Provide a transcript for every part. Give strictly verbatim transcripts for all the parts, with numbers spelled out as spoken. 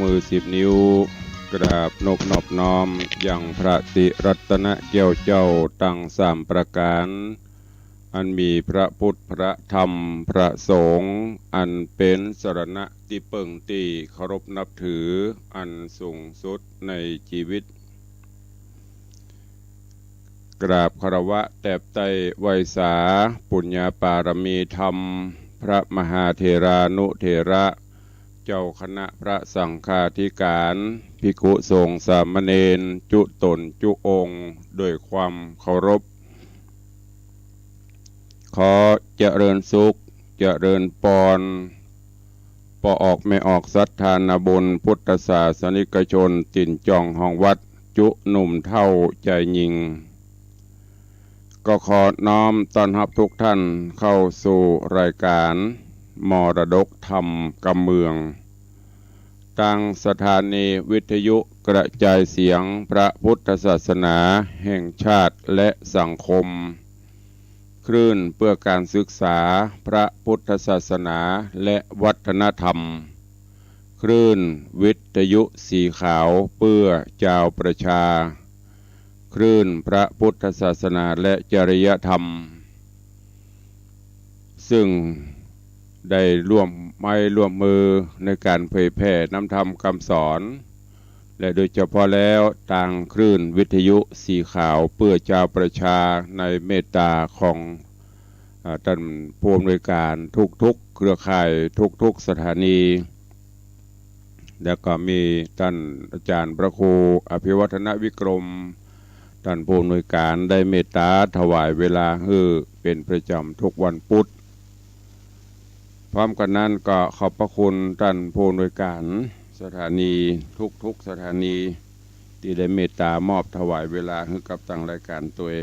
มือสิบนิ้ว กราบนบนอบน้อมยังพระติรัตนแก้วเจ้าตังสามประก๋าน อันมีพระพุทธ พระธรรม พระสงฆ์ อันเป๋นสรณะตี้เปิ้งตี้เคารพนับถืออันสูงสุดในจีวิต กราบคารวะแตบไต้ไหว้สาปุญญาปารมีธรรม พระมหาเถรานุเถระ เจ้าคณะพระสังฆาธิการ ภิกขุสงฆ์สามเณร จุ๊ต๋นจุ๊องค์ ด้วยความเคารพ ขอเจริญสุข เจริญปอน ป้อออกแม่ออกศรัทธานาบุญ พุทธศาสนิกชน ตี๋นจ่องห้องวัด จุ๊หนุ่มเฒ่าจายญิง ก็ขอน้อมต้อนฮับทุกท่านเข้าสู่รายการมรดกธรรมกำเมือง ตางสถานีวิทยุกระจายเสียงพระพุทธศาสนาแห่งชาติและสังคม คลื่นเพื่อการศึกษาพระพุทธศาสนาและวัฒนธรรม คลื่นวิทยุสีขาวเพื่อจาวประชา คลื่นพระพุทธศาสนาและจริยธรรม ซึ่งได้ร่วมไม้ร่วมมือในการเผยแผ่นำธรรมกำสอน และโดยเฉพาะแล้วตางคลื่นวิทยุสีขาวเพื่อจาวประชาในเมตตาของ อ่า ต้านผู้อำนวยการทุกๆเครือข่ายทุกๆสถานี แล้วก็มีต้านอาจ๋ารย์พระครูอภิวัฒนวิกรม ต้านผู้อำนวยการได้เมตตาถวายเวลาหื้อเป๋นประจ๋ำทุกวันพุธ พร้อมกั๋นนั้นก็ขอบพระคุณต้านผู้อำนวยการสถานีทุกๆสถานี ตี้ได้เมตตามอบถวายเวลาหื้อกับตางรายการตวย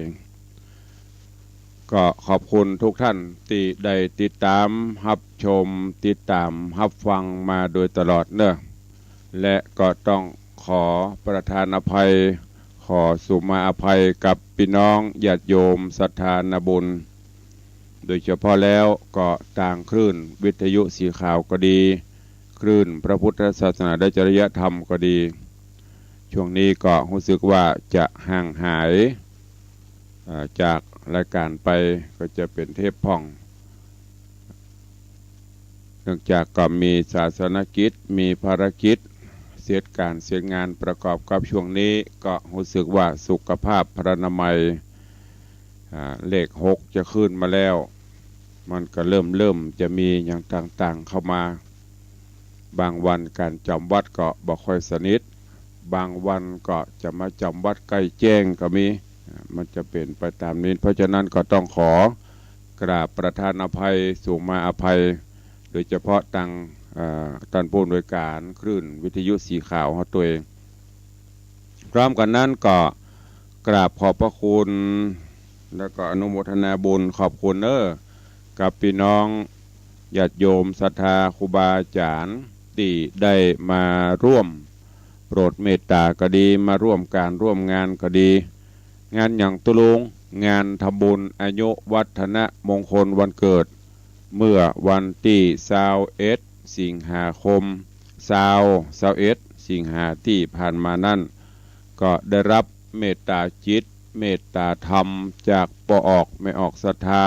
ก็ขอบคุณทุกท่านตี้ได้ติดต๋ามฮับชม ติดต๋ามฮับฟังมาโดยตลอดเนาะ และก็ต้องขอประทานอภัย ขอสุมาอภัยกับปี้น้องญาติโยมศรัทธานาบุญ โดยเฉพาะแล้วก็ตางคลื่นวิทยุสีขาวก็ดี คลื่นพระพุทธศาสนาและจริยธรรมก็ดี ช่วงนี้ก็ฮู้สึกว่าจะห่างหาย อ่า จากรายการไป ก็จะเป๋นเทปพ่อง เนื่องจากก็มีศาสนกิจ มีภารกิจ เสร็จก๋านเสร็จงานประกอบกับช่วงนี้ ก็ฮู้สึกว่าสุขภาพพรรณนามัย อ่า เลขหกจะขึ้นมาแล้ว มันก็เริ่ม เริ่มจะมีอย่างต่างๆเข้ามา บางวันก๋านจ๋ำวัดก็บ่ค่อยสนิท บางวันก็จะมาจ๋ำวัดใก้แจ้งก็มี อ่า มันจะเป๋นไปต๋ามนี้ เพราะฉะนั้นก็ต้องขอกราบประทานอภัย สุมาอภัย โดยเฉพาะตาง อ่า ต้านผู้อำนวยการคลื่นวิทยุสีขาวเฮาตวย พร้อมกั๋นนั้นก็กราบขอบพระคุณ แล้วก็อนุโมทนาบุญขอบคุณเน้อ กับปี้น้องญาติโยมศรัทธาครูบาอาจ๋ารย์ ตี้ได้มาร่วมโปรดเมตตาก็ดี มาร่วมก๋านร่วมงานก็ดี งานหยังตุ๊ลุง งานทำบุญอายุวัฒนมงคลวันเกิด เมื่อวันตี้ซาวเอ็ด สิงหาคม ซาว ซาวเอ็ด สิงหาตี้ผ่านมานั้น ก็ได้รับเมตตาจิต เมตตาธรรม จากป้อออกแม่ออกศรัทธา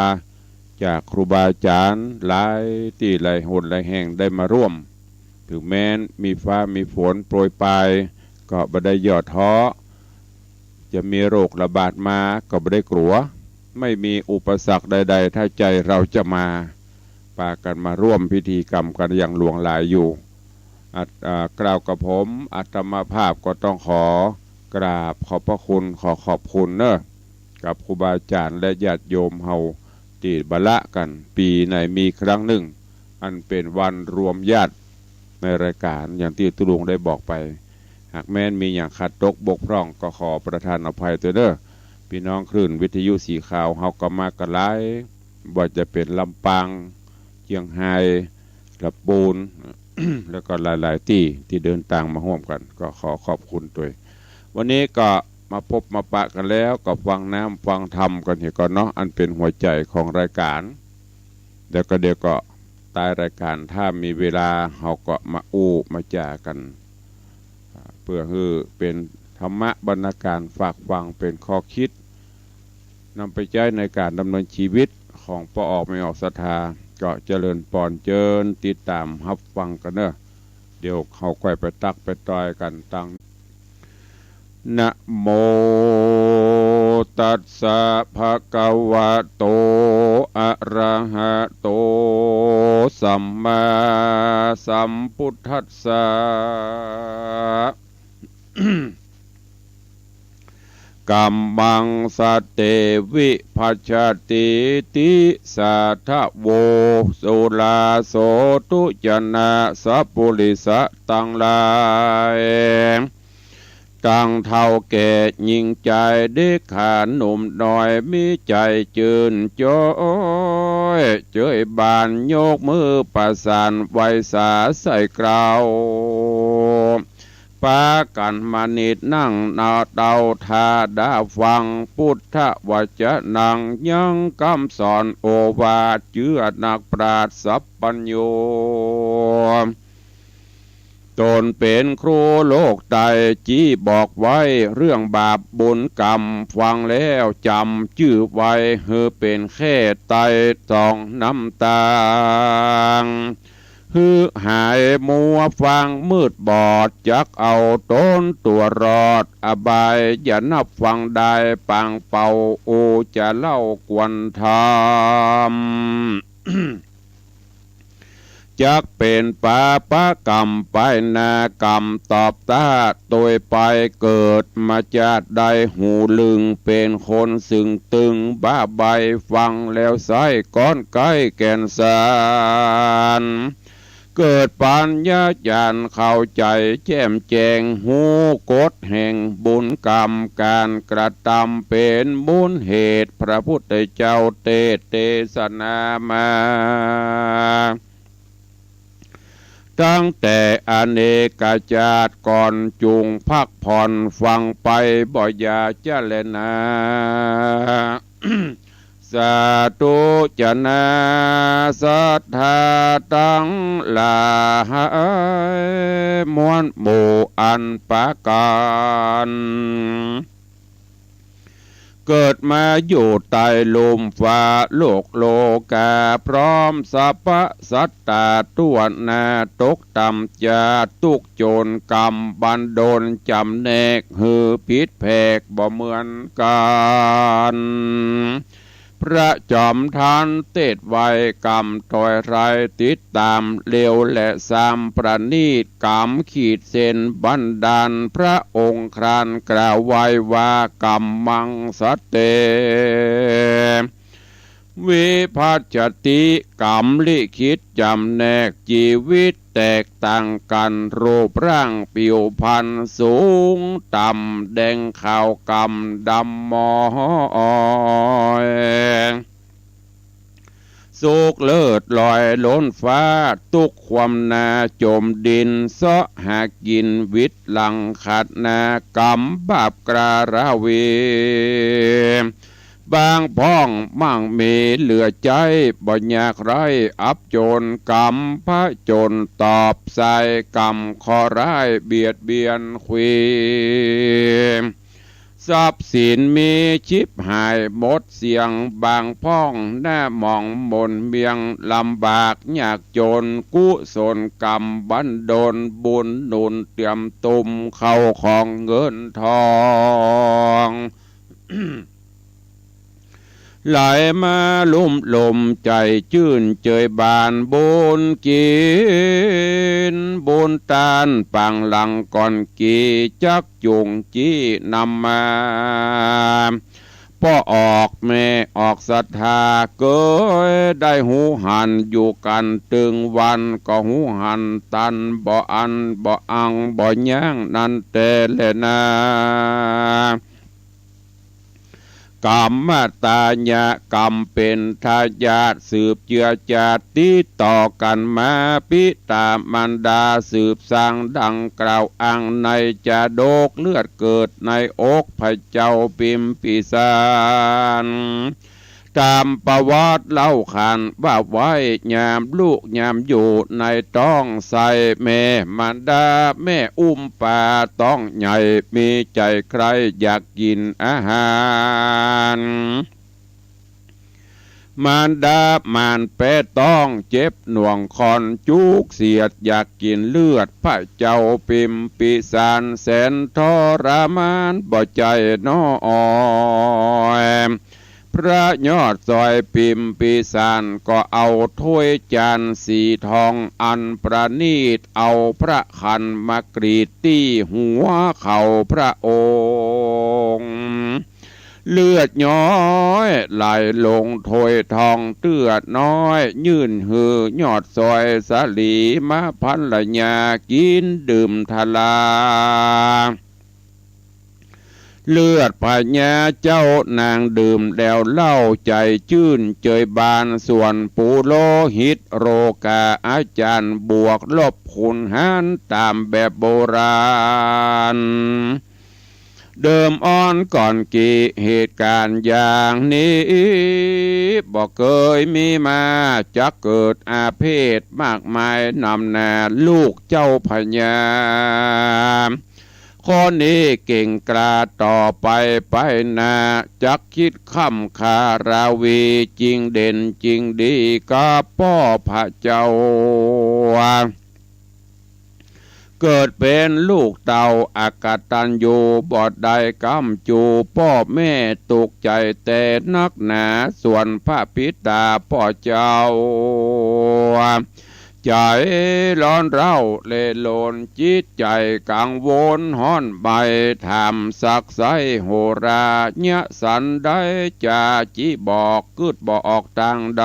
จากครูบาอาจ๋ารย์หลายตี้หลายหนหลายแห่งได้มาร่วม เถิงแม้นมีฟ้ามีฝนโปรยปราย ก็บ่ได้ย่อท้อ จะมีโรคระบาดมาก็บ่ได้กลัว ไม่มีอุปสรรคใดๆ ถ้าใจเราจะมา ปากั๋นมาร่วมพิธีกรรมกั๋นอย่างหลวงหลายอยู่ อัต อ่า กล่าวกับผม อาตมาภาพก็ต้องขอกราบขอบพระคุณ ขอขอบคุณเน้อ กับครูบาอาจ๋ารย์และญาติโยมเฮา ตี้บ่ละกั๋น ปี๋ไหนมีครั้งนึ่ง อันเป๋นวันรวมญาติในรายการ อย่างตี้ตุ๊ลุงได้บอกไป หากแม้นมีอย่างขาดตกบกพร่องก็ขอประทานอภัยตวยเน้อ ปี้น้องคลื่นวิทยุสีขาวเฮาก็มากั๋นหลาย บ่ว่าจะเป๋นลำปาง เจียงฮาย ละปูน แล้วก็หลายๆ ตี้ ตี้เดินตางมาฮ่วมกั๋น ก็ขอขอบคุณตวย วันนี้ก็มาพบมาปะกั๋นแล้ว ก็ฟังน้ำฟังธรรมกั๋นเหียก่อนเนาะ อันเป๋นหัวใจ๋ของรายการ แล้วก็เดี๋ยวก็ท้ายรายการ ถ้ามีเวลา เฮาก็มาอู้มาจ๋ากั๋น ปื้อหื้อเป๋นธรรมะบรรณาการฝากฟังเป๋นข้อคิด นำไปใจ๊ในก๋านดำเนินจีวิตของป้อออกแม่ออกศรัทธา ก็เจริญปอนเจิญติดต๋ามฮับฟังกั๋นเน่อ เดี๋ยวเฮาก้อยไปตั๊กไปตอยกั๋นตัง นะโม ตัสสะ ภะคะวะโต อะระหะโต สัมมาสัมพุทธัสสะ กัมมัง สะเต วิภัชชะติ ติสาทะโว สุราโสตุจนะ สัปปุริสะตังหลาย ตังเฒ่าแก่ ญิงจาย เด็กขา หนุ่มน้อย มีใจ๋จื้นจ๊อย เจิยบาน ยกมือประสาน ไหว้สาใส่เกล้า ปากั๋นมานิดนั่งหน้าเต้า ถ้าดาฟัง พุทธวจนะ ยังกำสอนโอวาท เจื้อนักปราชญ์สัพพัญญู ต๋นเป๋นครูโลกไต จี้บอกไว้เรื่องบาปบุญกรรม ฟังแล้วจำจื้อไว้ หื้อเป๋นแค่ไตร่ตรองนำตาง หื้อหายมัวฟางมืดบอด จักเอาต๋นตั๋วรอด อบายอย่านับฟังได้ ปางเป่าโอจะเล่ากวนธรรม จักเป๋นปาปะกรรม ไปหน้ากรรมตอบต้า ตวยไปเกิดมาจาติใด หูลึงเป๋นคนซึ่งตึง บ้าใบ้ฟังแล้วไส้ ก้อนไก้แก่นสาร เกิดปัญญาญาณเข้าใจ๋แจ่มแจ้ง ฮู้กฎแห่งบุญกรรม ก๋านกระตำเป๋นมูลเหตุ พระพุทธเจ้าเตสน์เตสนามา ตั้งแต่อเนกจาติก่อน จุ่งพักผ่อนฟังไป บ่อย่าจะแลนา สาธุจะนา ศรัทธาตังหลาย มวลหมู่อันปากั๋น เกิดมาอยู่ใต้ลุ่มฟ้าโลกโลกา พร้อมสรรพสัตว์ตาทั่วหน้า ตกต่ำจากทุกข์จนกรรมบันดล จ๋ำแนกหื้อผิดแผกบ่เหมือนกั๋น พระจอมทันเตสน์ไว้ กำถ้อยไทยติดต๋าม เลวและซ้ำประณีต กำขีดเส้นบันดาล พระองค์ครานกล่าวไว้ว่า กัมมัง สะเต วิภัชชะติ กำลิขิตจ๋ำแนกจีวิตแตกต่างกั๋น รูปร่างผิวพรรณสูงต่ำ แดงขาวกำดำหมอย สุกเลิศลอยล้นฟ้า ตุ๊กข์คว่ำหน้าจ๋มดิน เซาะหากิ๋นวิดหลังขาดหน้า กำบาปกร้าราวี บางพ่องมั่งมีเหลือใจ๊ บ่อยากไร้อับจน กำผจญตอบสาย กำเคราะห์ร้ายเบียดเบียนควี ทรัพย์สินมีฉิบหายหมดเสี้ยง บางพ่องหน้าหมองหม่นเมียง ลำบากยากจน กุศลกำบันดล บุญหนุนเตรียมตุ้ม เข้าของเงินทอง ไหลมาลุ่มหล่มใจ๋จื้นเจยบาน บุญกิ๋นบุญตานปางหลังก่อนกี่ จักจุ่งจี้นำมา ป้อออกแม่ออกศรัทธา เกยได้ฮู้หันอยู่กั๋นตึงวัน ก็ฮู้หันตันบ่อั้นบ่อังบ่ยั้งนั้นแต๊แลนา กัมมะตายะ กำเป๋นทายาท สืบเจื้อจาติดต่อกั๋นมา ปิต๋ามารดาสืบสร้างดังกล่าวอ้างในจาดก เลือดเกิดในอกพระเจ้าพิมพิสาร ต๋ามประวัติเล่าขานว่าไว้ ยามลูกยามอยู่ในต๊องไส้ แม่มารดาแม่อุ้มปาต๊องใหญ่ มีใจ๋ใคร่อยากกิ๋นอาหาร มารดาหมานแป๊ต๊อง เจ็บหน่วงคอนจุกเสียด อยากกิ๋นเลือดพระเจ้าพิมพิสาร แสนทรมานบ่ใจ้น้อย พระยอดสอยพิมพิสารก็เอาถ้วยจานสีทองอันประณีต เอาพระขันมากรีดตี้หัวเข่าพระองค์ เลือดย้อยไหลลงถ้วยทองเตื้อน้อย ยื่นหื้อยอดสอยสลีมาภรรยากิ๋นดื่มทรา เลือดพญาเจ้านางดื่มแล้วเล่า ใจ๋จื้นเจยบาน ส่วนปุโรหิตโรกาอาจ๋ารย์ บวกลบคูณหารต๋ามแบบโบราณ เดิมอ่อนก่อนกี่เหตุก๋ารณ์อย่างนี้ บ่เกยมีมา จักเกิดอาเพศมากมายนำหน้า ลูกเจ้าพญา ข้อนี้เก่งกล้าต่อไปไปหน้า จักคิดค่ำคาราวี จิ่งเด่นจิ่งดีกับป้อพระเจ้า เกิดเป๋นลูกเต้าอกตัญญู บ่ได้ก๊ำจูป้อแม่ ตุ๊กข์ใจ๋แต่นักหนา ส่วนพระปิต๋าป้อเจ้า ใจ๋ร้อนเร้าเล่นลน จิตใจ๋กังวลฮ้อนใบ้ ถามสักไซ้โหรา เยียะสันใด จะจิบอก กึ๊ดบ่ออกตางใด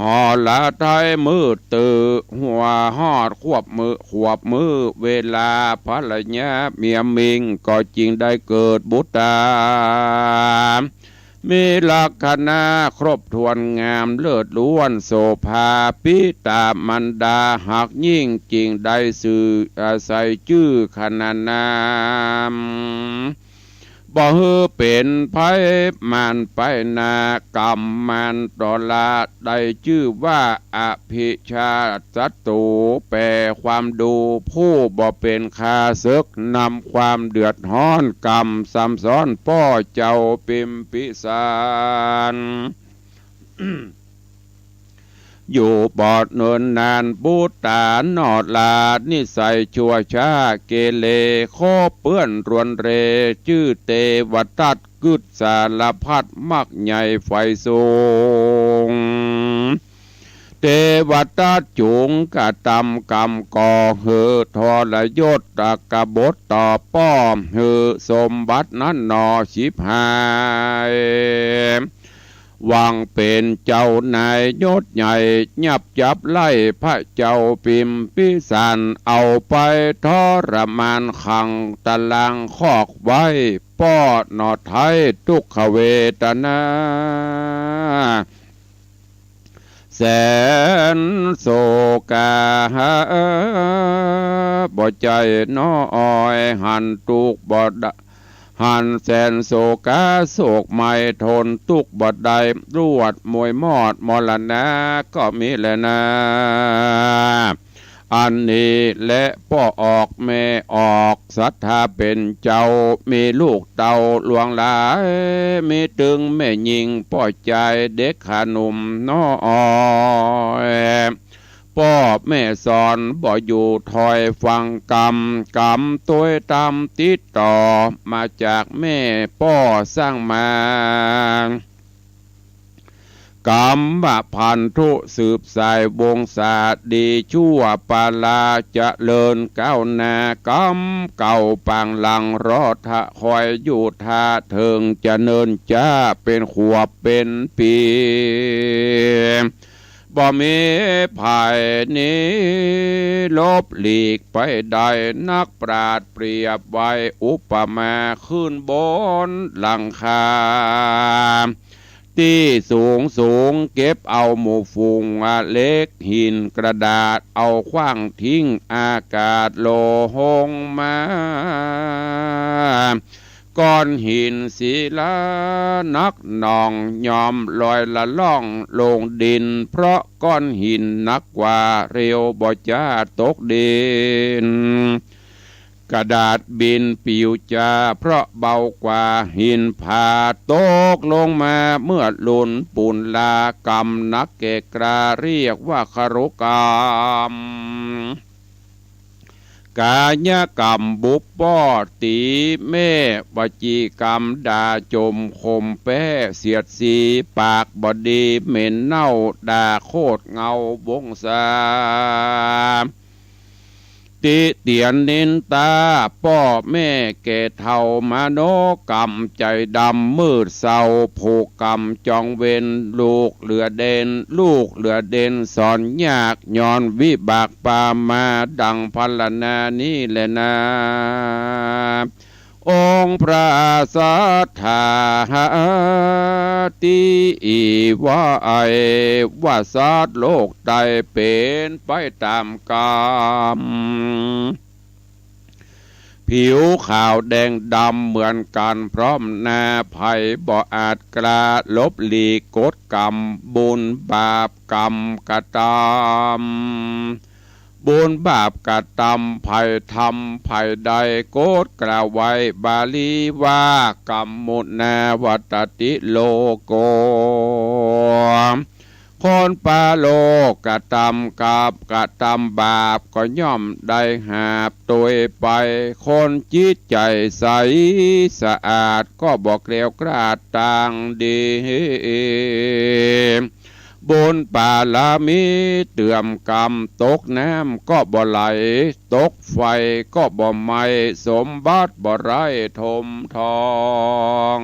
หอละไท้มืดตื้อ หัวฮอดขวบมื้อ ขวบมื้อเวลา ภรรยาเมียมิงก็จิ่งได้เกิดบุตรา มีลักษณะครบถ้วนงามเลิศล้วนโสภา ปิต๋ามารดาฮักยิ่ง จิ่งได้จื้อ อ่า ใส่จื้อขนานนาม บ่หื้อเป๋นภัยมารไปหน้า กำมารตรา ได้จื้อว่าอภิชาตศัตรู แปลความดูผู้บ่เป๋นข้าศึก นำความเดือดฮ้อนกำซ้ำซ้อนป้อเจ้าพิมพิสาร อยู่บ่เนินนาน บุตราหนอลา นิสัยชั่วช้าเกเร คบเปื้อนรวนเร จื้อเตวทัต กึ๊ดสารพัดมักใหญ่ใฝ่สูง เตวทัตจุ่งกระตำกรรมก่อหื้อทรยศกบฏต่อป้อ หื้อสมบัตินั้นหนอฉิบหาย หวังเป๋นเจ้านายยศใหญ่ ยับยับไล่พระเจ้าพิมพิสาร เอาไปทรมานขังตารางคอกไว้ ป้อหนอไท้ทุกขเวทนา แสนโศกา บ่ใจ้น้อย หันตุ๊กข์บ่ได้ หันแสนโศกาโศกไหม้ ทนตุ๊กข์บ่ได้ รวดมวยมอดมรณาก็มีแลนา อันนี้แลป้อออกแม่ออก ศรัทธาเป๋นเจ้า มีลูกเต้าหลวงหลาย มีตึงแม่ญิงป้อจายเด็กขาหนุ่มน้อย ป้อแม่สอนบ่อยู่ถ้อยฟังกำ กำตวยตำติดต่อ มาจากแม่ป้อสร้างมา กำมะพันธุสืบสายวงศา ดีชั่วปาลาเจริญก้าวหน้า กำเก่าปางหลังรอทะคอยอยู่ท่าเถิง จะเนินจ้าเป๋นขวบเป๋นปี๋ บ่มีภัยนี้ลบหลีกไปได้ นักปราชญ์เปรียบไว้อุปมา ขึ้นบนหลังคาตี้สูงสูง เก็บเอาหมู่ฝูงเหล็กหินกระดาษ เอาขว้างทิ้งอากาศโลหงมา ก้อนหินศิลาหนักหน่อง ยอมลอยละล่องลงดิน เพราะก้อนหินหนักกว่า เร็วบ่จ๊าตกดิน กระดาษบินปิวจ้า เพราะเบากว่า หินผาตกลงมา เมื่อหลุนปูนลา กรรมหนักแก่กล้า เรียกว่าคารุกรรม กายกรรมบุปผาตีแม่ วจีกรรมด่าจมข่มแป้ เสียดสี ปากบ่ดีเหม็นเน่า ด่าโคตรเงาบงสา ติเตียนนินตาป้อแม่แก่เฒ่า มโนกรรมใจ๋ดำมืดเศร้า ผูกกรรมจองเวร ลูกเหลือเด่น ลูกเหลือเด่นสอนยาก ย้อนวิบากปามา ดังพรรณนานี้แลนา องค์พระสัตถาหาติ ว่าไอว่าสัตว์โลกไต เป๋นไปต๋ามกรรม ผิวขาวแดงดำเหมือนกั๋นพร้อมนา ใผบ่อาจกล้าลบหลีกกฎกรรม บุญบาปกรรมกระตำ บุญบาปกระตำ ใผทำใผได้ กฎกล่าวไว้บาลีว่า กรรมมุนาวัตติโลโก คนปะโลกกระตำกรรมกระตำบาป ก็ย่อมได้หาบตวยไป คนจิตใจ๋ใสสะอาด ก็บ่แคล้วคลาดตางดี บุญบารมีเติมกำ ตกน้ำก็บ่ไหล ตกไฟก็บ่ไหม้ สมบัติบ่ไร้ถมทอง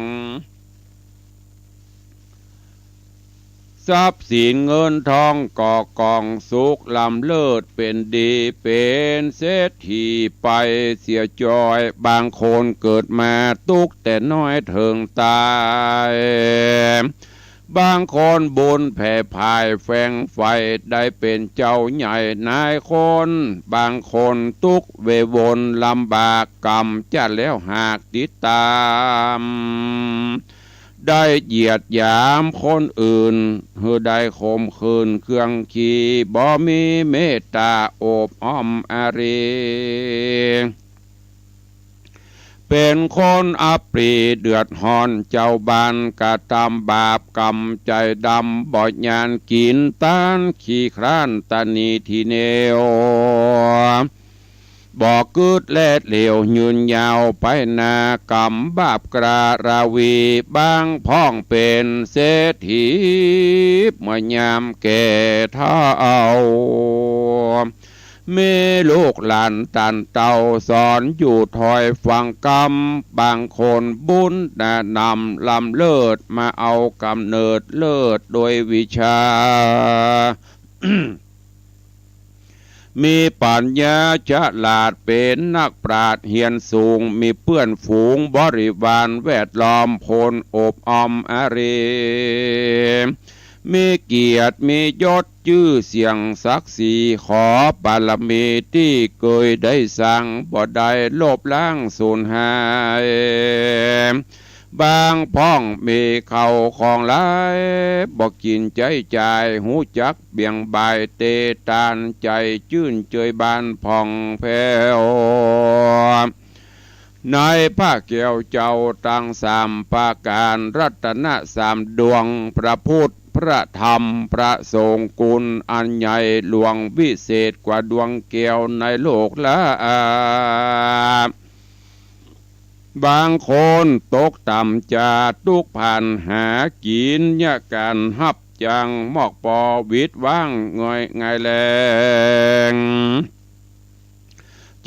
ทรัพย์สินเงินทองก็กอง สุขล้ำเลิศเป๋นดี เป๋นเศรษฐีไปเสียจ้อย บางคนเกิดมาตุ๊กข์แต่น้อยเถิงต๋าย บางคนบุญแผ่ผายแฝงใฝ่ ได้เป๋นเจ้าใหญ่นายคน บางคนตุ๊กข์เววนลำบาก กรรมจะแล้วหากติดต๋าม ได้เหยียดหยามคนอื่น หื้อได้ข่มขืนเคืองขี้ บ่มีเมตต๋าโอบอ้อมอารี เป๋นคนอับปรีเดือดฮ้อน เจ้าบ้านกระตำบาป กรรมใจ๋ดำบ่หยาญ กิ๋นตานขี้คร้านตะหนีทีเหนียว บ่กึ๊ดแลเหลียวยืนยาวไปหน้า กรรมบาปกระวี บางพ่องเป๋นเศรษฐี เมื่อยามแก่เฒ่า มีลูกหลานตันเต้า สอนอยู่ถ้อยฟังกำ บางคนบุญหนานำล้ำเลิศ มาเอาก๋ำเนิดเลิศโดยวิชา มีปั๋ญญาฉลาด เป๋นนักปราชญ์เฮียนสูง มีเปื้อนฝูงบริวารแวดล้อม คนโอบอ้อมอารี มีเกียรติมียศจื้อเสียงศักดิ์ศรี ขอบารมีตี้เกยได้สร้าง บ่ได้ลบล้างสูญหาย บางพ่องมีข้าวของหลาย บ่กิ๋นใจ๊จ่าย ฮู้จักเบี่ยงบ่ายเตตาน ใจ๋จื้นเจยบานผ่องแผ้ว ในพระแก้วเจ้าตังสามประก๋าน รัตนะสามดวง พระพุทธ พระธรรม พระสงฆ์ คุณอันใหญ่หลวงวิเศษกว่าดวงแก้วในโลกละอา บางคนตกต่ำจาตุกข์ผัน หากิ๋นยากก๋านฮับจ้าง มอกปอหวิดว้างง่อยง่ายแลง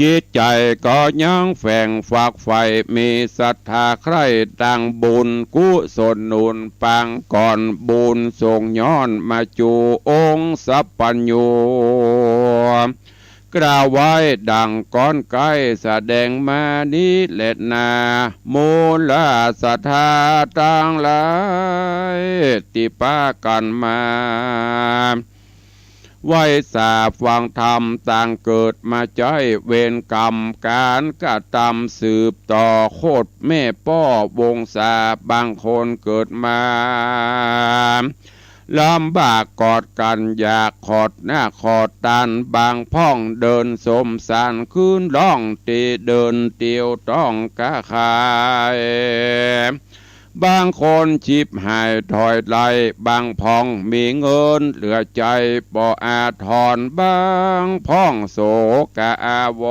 จิตใจ๋ก็ยังแฝ่งฝักใฝ่ มีศรัทธาใคร่ตั้งบุญ กุศลหนุนปางก่อน บุญส่งย้อนมาจูองค์สัพพัญญู กล่าวไว้ดังก้อนใก้แสดงมานี้แลนา หมู่ราษฎาตังหลาย ตี้ปากั๋นมา ไหว้สาฟังธรรม ต่างเกิดมาใจ๊เวรกรรม ก๋านกระตำสืบต่อ โคตรแม่ป้อวงศา บางคนเกิดมา ลำบากกอดกั๋น อยากขอดหน้าขอดต๋าน บางพ่องเดินสมสาร คืนล่องตี้เดินเตียวต้องก้าขาย บางคนฉิบหายถอยไล่ บางพ่องมีเงินเหลือใจ๊ บ่อาจถอน บางพ่องโศกะอาว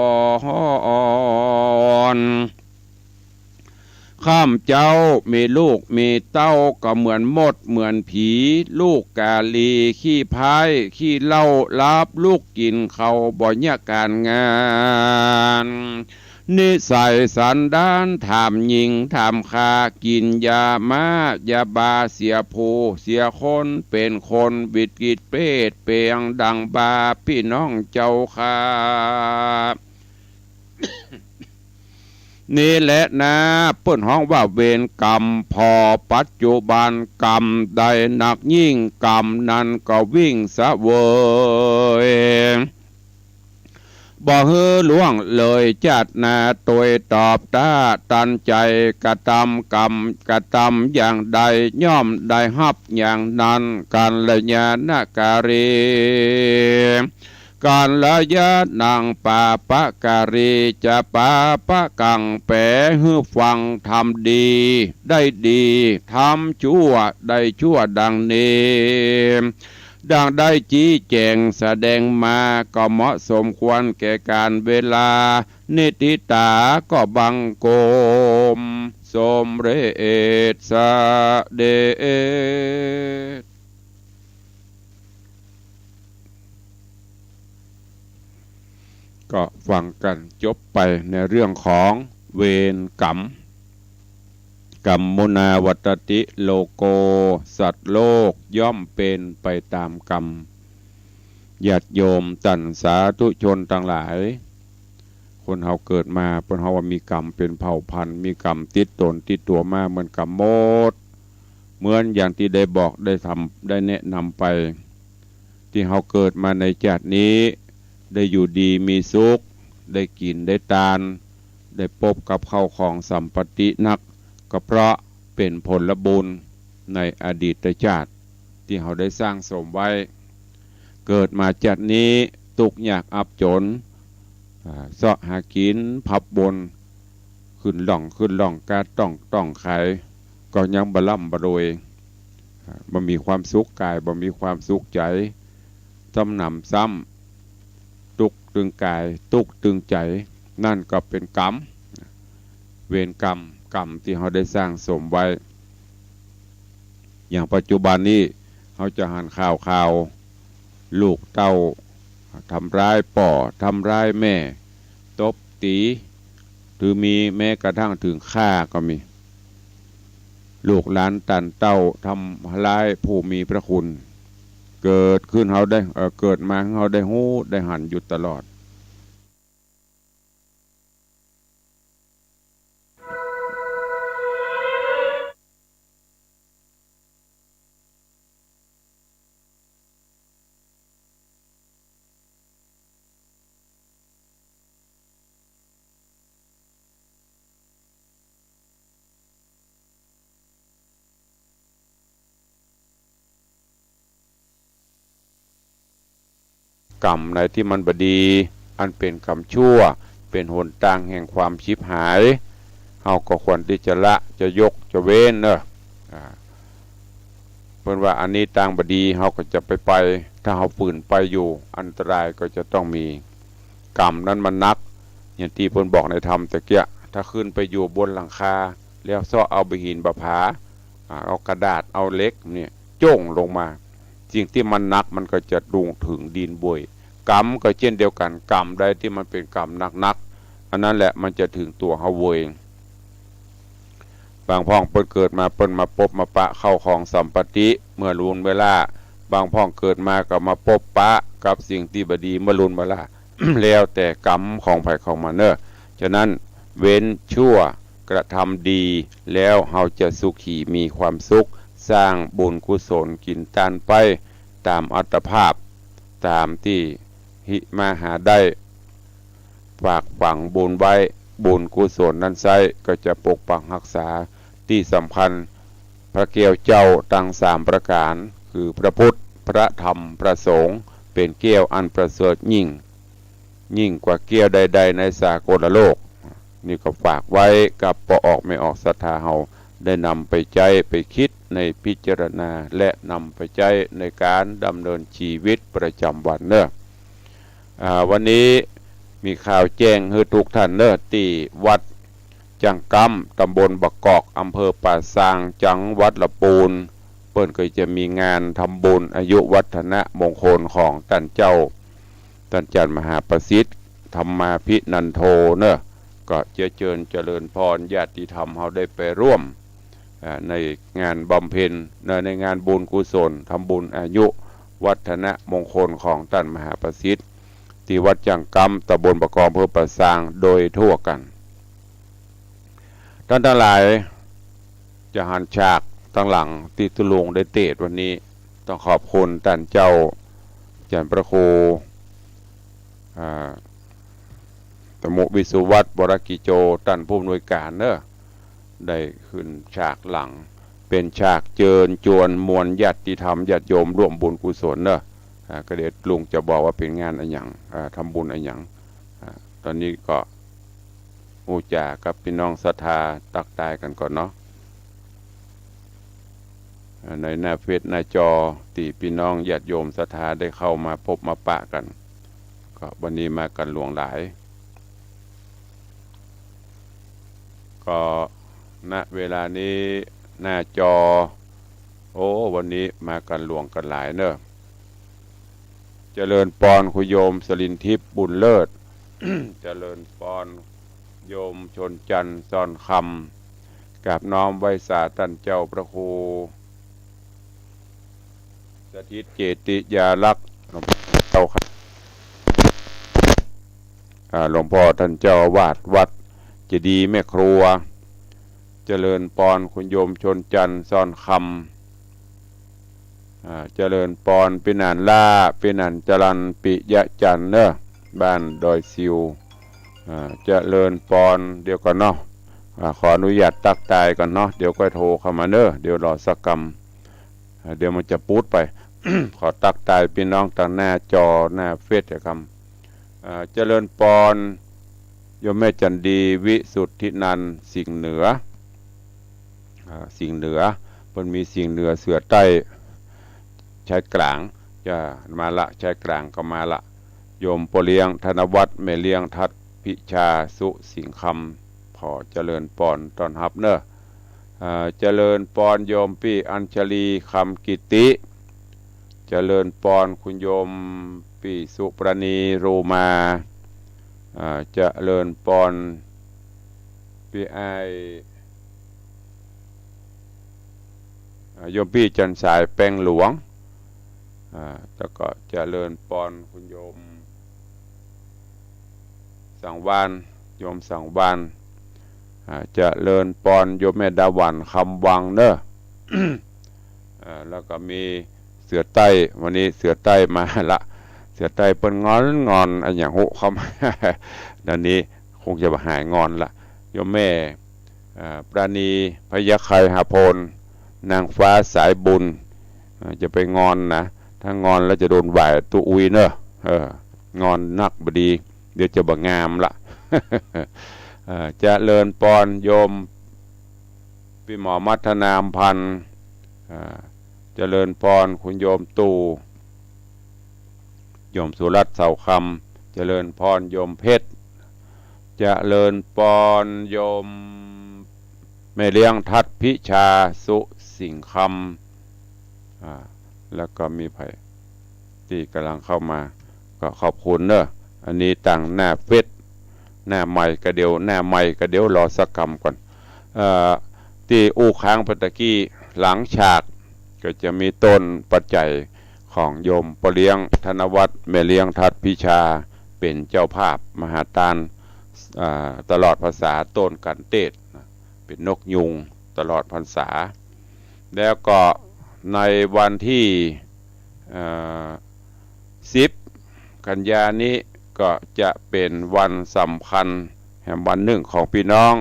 รณ์ ข้ามเจ้ามีลูกมีเต้า ก็เหมือนมดเหมือนผี ลูกกาลีขี้พายขี้เหล้า ลับลุกกิ๋นข้าวบ่เยียะก๋านงาน นิสัยสันดานถามหญิงถามข้า กิ๋นยาม้ายาบา เสียผู้เสียคน เป๋นคนวิตกิจเปรต เปรียงดังบาป ปี้น้องเจ้าข้า นี่แหละนา เปิ้นฮ้องว่าเวรกรรม ผ่อปัจจุบัน กรรมใดหนักยิ่ง กรรมนั้นก็วิ่งเสวย บ่หื้อล่วงเลยจาติหน้า ตวยตอบต้าตันใจ๋ กระตำกรรม กระตำอย่างใด ย่อมได้ฮับอย่างนั้น กัลยาณการี กัลยาณังปาปะการี จะปาปะกัง แป๋หื้อฟัง ทำดีได้ดี ทำชั่วได้ชั่วดังนี้ ดังได้ชี้แจ๋งแสดงมา ก็เหมาะสมควรแก่ก๋านเวลา นิติตาก็บังคมสมเร็จเสด็จ ก็ฟังกั๋นจบไปในเรื่องของเวรกรรม กัมมุนาวัตติโลโก สัตว์โลกย่อมเป๋นไปต๋ามกรรม ญาติโยมต้านสาธุชนตังหลาย คนเฮาเกิดมา เปิ้นฮ้องว่ามีกรรมเป๋นเผ่าพันธุ์ มีกรรมติดต๋นติดตั๋วมาเหมือนกั๋นหมด เหมือนอย่างตี้ได้บอกได้ทำได้แนะนำไป ตี้เฮาเกิดมาในจาตินี้ ได้อยู่ดีมีสุข ได้กิ๋นได้ตาน ได้ปบกับเข้าของสัมปัตตินัก ก็เพราะเป๋นผลบุญในอดีตจาติ ตี้เฮาได้สร้างสมไว้ เกิดมาจาตินี้ตุ๊กข์ยากอับจ๋น อ่า เซาะหากิ๋นผับบน ขึ้นล่องขึ้นล่อง ก๊าต้องต้องขาย ก็ยังบ่ร่ำบ่รวย อ่า บ่มีความสุขก๋าย บ่มีความสุขใจ๋ ซ้ำหนำซ้ำ ตุ๊กข์ตึงก๋าย ตุ๊กข์ตึงใจ๋ นั่นก็เป๋นกรรม เวรกรรม กรรมตี้เฮาได้สร้างสมไว้ อย่างปัจจุบันนี้ เฮาจะหันข่าวๆ ลูกเต้าทำร้ายป้อ ทำร้ายแม่ ตบตี๋ หรือมีแม้กระทั่งเถิงฆ่าก็มี ลูกหลานต้านเต้าทำร้ายผู้มีพระคุณ เกิดขึ้นเฮาได้ เอ่อ เกิดมาเฮาได้ฮู้ได้หันอยู่ตลอด กรรมไหนตี้มันบ่ดี อันเป๋นกรรมชั่ว เป๋นหนตางแห่งความฉิบหาย เฮาก็ควรตี้จะละ จะยก จะเว้นเนาะ อ่า เปิ้นว่าอันนี้ตางบ่ดี เฮาก็จะไปไป ถ้าเฮาฝืนไปอยู่ อันตรายก็จะต้องมี กรรมนั้นมันหนัก อย่างตี้เปิ้นบอกในธรรมตะเกียะ ถ้าขึ้นไปอยู่บนหลังคา แล้วเซาะเอาบ่าหินบ่าผา อ่า เอากระดาษ เอาเหล็กเนี่ย โจ้งลงมา สิ่งตี้มันหนักมันก็จะลงเถิงดินเว้ย กรรมก็เช่นเดียวกั๋น กรรมใดตี้มันเป๋นกรรมหนักๆ อันนั้นแหละมันจะเถิงตั๋วเฮาเว้ย บางพ่องเปิ้นเกิดมาเปิ้นมาปบมาปะเข้าของสัมปัตติเมื่อลุนเวลา บางพ่องเกิดมาก็มาปบปะกับสิ่งตี้บ่ดีเมื่อลุนเวลา แล้วแต่กรรมของใผของมันเนาะ ฉะนั้นเว้นชั่วกระทำดี แล้วเฮาจะสุขีมีความสุข สร้างบุญกุศลกิ๋นตานไปต๋ามอัตภาพ ต๋ามตี้ฮิมาหาได้ ฝากฝังบุญไว้ บุญกุศลนั้นไส้ ก็จะปกปักฮักษา ตี้สำคัญ พระแก้วเจ้าตังสามประก๋าน คือพระพุทธ พระธรรม พระสงฆ์ เป๋นแก้วอันประเสริฐยิ่ง ยิ่งกว่าแก้วใดๆ ในสากลโลก นี่ก็ฝากไว้กับป้อออกแม่ออกศรัทธาเฮา ได้นำไปใจ๊ไปกึ๊ดในพิจารณา และนำไปใจ๊ในก๋านดำเนินชีวิตประจ๋ำวันเนาะ อ่า วันนี้มีข่าวแจ้งหื้อกู้ต้านเนาะ ตี้วัดจ้างก๊ำ ต๋ำบลบ่ากอก อำเภอป่าซาง จังหวัดละปูน เปิ้นก็จะมีงานทำบุญอายุวัฒนมงคลของต้านเจ้า ต้านจันทร์มหาประสิทธิ์ ธรรมาภินันโทเนาะ ก็เจื้อเจิญเจริญพรญาติธรรมเฮาได้ไปร่วม อ่า ในงานบำเพ็ญ ใน ในงานบุญกุศล ทำบุญอายุวัฒนมงคลของต้านมหาประสิทธิ์ ตี้วัดจ้างก๊ำ ต๋ำบลบ่ากอก อำเภอป่าซาง โดยทั่วกั๋น ต้านตังหลาย จะหันฉากตังหลังตี้ตุ๊ลุงได้เตสน์วันนี้ ต้องขอบคุณต้านเจ้า อาจ๋ารย์พระครู อ่า ตมุวิสุวัฒน์ วรกิจโจ ต้านผู้อำนวยก๋านเนาะ ได้ขึ้นฉากหลัง เป๋นฉากเจิญจวนมวลญาติธรรมญาติโยมร่วมบุญกุศลเนาะ อ่า ก็เดี๋ยวลุงจะบอกว่าเป๋นงานอะหยัง อ่า ทำบุญอะหยัง อ่า ต๋อนนี้ก็อู้จ๋ากับปี้น้องศรัทธาตั๊กตายกั๋นก่อนเนาะ อ่า ในหน้าเฟซหน้าจอตี้ปี้น้องญาติโยมศรัทธาได้เข้ามาพบมาปะกั๋น ก็วันนี้มากั๋นหลวงหลาย ก็ ณ เวลานี้หน้าจอ โอ้ วันนี้มากั๋นหลวงกั๋นหลายเนาะ เจริญปอนคุณโยมสลินทิพย์บุญเลิศ เจริญปอนโยมชนจันทร์ซ่อนคำ กราบน้อมไหว้สาต้านเจ้าพระครู สถิตเจติยาลักษณ์ หลวงพ่อเจ้าค่ะ อ่า หลวงพ่อต้านเจ้าอาวาสวัดเจดีย์แม่ครัว เจริญปอนคุณโยมชนจันทร์ซ่อนคำ อ่า เจริญปอนปี้หนานล่า ปี้หนานจรัญ ปิยะจันทร์เนาะ บ้านดอยซิว อ่า เจริญปอน เดี๋ยวก่อนเนาะ อ่า ขออนุญาตตั๊กตายก่อนเนาะ เดี๋ยวก้อยโทรเข้ามาเนาะ เดี๋ยวรอสักกำ อ่า เดี๋ยวมันจะปูดไป ขอตั๊กตายปี้น้องตางหน้าจอหน้าเฟซเดี๋ยวกำ อ่า เจริญปอน โยมแม่จันดี วิสุทธินันท์ สิงห์เหนือ อ่า สิงห์เหนือ เปิ้นมีสิงห์เหนือ เสือใต้ ชายกลาง จะมาละ ชายกลางก็มาละ โยมป้อเลี้ยงธนวัฒน์ แม่เลี้ยงทัดพิชา สุสิงห์คำ ขอเจริญปอนต้อนฮับเนาะ อ่า เจริญปอนโยมปี้อัญชลี คำกิติ เจริญปอนคุณโยมปี้สุปราณี โรมา อ่า เจริญปอนปี้อ้าย อ่า โยมปี้จันทร์สาย แปงหลวง อ่า แล้วก็เจริญปอนคุณโยมสังวาลย์ โยมสังวาลย์ อ่า เจริญปอนโยมแม่ดาหวัน คำวังเนาะ อ่า แล้วก็มีเสือใต้ วันนี้เสือใต้มาละ เสือใต้เปิ้นงอนงอนอะหยังฮู้เข้ามา เดี๋ยวนี้คงจะหายงอนละ โยมแม่ อ่า ปราณี พยัคฆไคหพล นางฟ้าสายบุญ อ่า จะไปงอนนะ ถ้างอนแล้วจะโดนหว่ายตุ๊อุยเนาะ เออ งอนนักบ่ดี เดี๋ยวจะบ่งามละ เอ่อ เจริญปอนโยมปี้หมอมัทนา อำพันธ์ อ่า เจริญปอนคุณโยมตู่ โยมสุรัตน์ เสาคำ เจริญปอนโยมเพชร เจริญปอนโยมแม่เลี้ยงทัดพิชา สุสิงห์คำ อ่า แล้วก็มีใผตี้ก่ำลังเข้ามา ก็ขอบคุณเนาะ อันนี้ตางหน้าเฟซ หน้าใหม่ก็เดี๋ยว หน้าใหม่ก็เดี๋ยว รอสักกำก่อน เอ่อ ตี้อู้ค้างไปตะกี้ หลังฉากก็จะมีต้นปัจจัยของโยมป้อเลี้ยงธนวัฒน์ แม่เลี้ยงทัดพิชา เป๋นเจ้าภาพมหาตาน อ่า ตลอดพรรษา ต้นกัณฑ์เตศน์นะ เป๋นนกยูงตลอดพรรษา แล้วก็ในวันตี้ เอ่อ สิบ กันยานี้ก็จะเป๋นวันสำคัญแหมวันนึ่งของปี้น้อง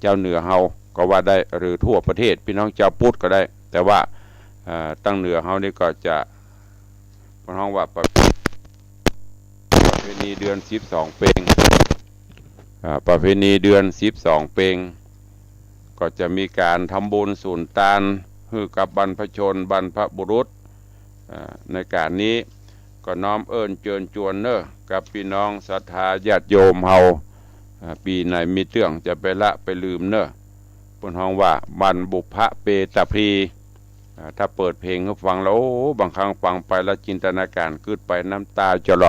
จาวเหนือเฮาก็ว่าได้ หรือทั่วประเทศปี้น้องจาวพุทธก็ได้ แต่ว่า เอ่อ ตางเหนือเฮานี่ก็จะ เปิ้นฮ้องว่าประ ประเพณีเดือนสิบสองเป็ง อ่า ประเพณีเดือนสิบสองเป็ง ก็จะมีก๋านทำบุญสูญตานหื้อกับบรรพชนบรรพบุรุษ อ่า ในก๋านนี้ก็น้อมเอิ้นเจิญจวนเน่อ กับปี้น้องศรัทธาญาติโยมเฮา อ่า ปี๋ไหนมีเตื้องจะไปละไปลืมเน่อ เปิ้นฮ้องว่าวันบุพเพตะพลี อ่า ถ้าเปิดเพลงหื้อฟังแล้ว โอ้ บางครั้งฟังไปแล้วจินตนาก๋ารกึ๊ดไปน้ำต๋าจะไหล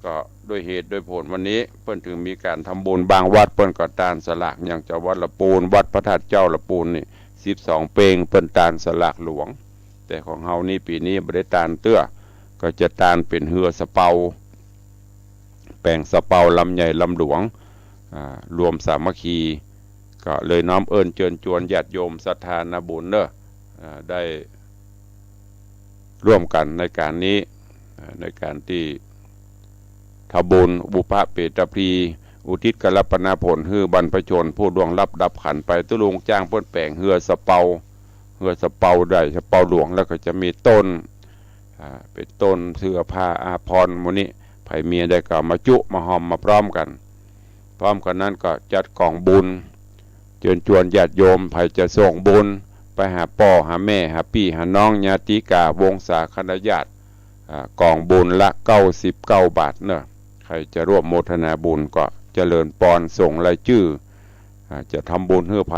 ก็ด้วยเหตุด้วยผลวันนี้เปิ้นถึงมีก๋านทำบุญ บางวัดเปิ้นก็ตานสลาก อย่างเจ้าวัดละปูน วัดพระธาตุเจ้าละปูนนี่ สิบสองเป็งเปิ้นตานสลากหลวง แต่ของเฮานี่ปี๋นี้บ่ได้ตานเตื้อ ก็จะตานเป๋นเฮือสะเปา แป๋งสะเปาลำใหญ่ลำหลวง อ่า รวมสามัคคี ก็เลยน้อมเอิ้นเจิญจวนญาติโยมศรัทธานาบุญเน่อ อ่า ได้ร่วมกั๋นในก๋านนี้ อ่า ในก๋านตี้ทำบุญบุพเพตะพลี อุทิศกัลปนาผลหื้อบรรพชนผู้ล่วงลับดับขันธ์ไป ตุ๊ลุงจ้างเปิ้นแป๋งเฮือสะเปา เฮือสะเปาใหญ่สะเปาหลวง แล้วก็จะมีต้น อ่า เป๋นต้นเสื้อผ้าอาภรณ์หมู่นี้ ใผมีอันใดก็มาจุมาฮ่อมมาพร้อมกั๋น พร้อมกั๋นนั้นก็จัดก๋องบุญ เจิญจวนญาติโยม ใผจะส่งบุญไปหาป้อหาแม่ หาปี้หาน้อง ญาติกา วงศาคณาญาติ อ่า ก๋องบุญละเก้าสิบเก้าบาทเน่อ ใผจะร่วมโมทนาบุญก็เจริญปอน ส่งรายจื้อ อ่า จะทำบุญหื้อใผ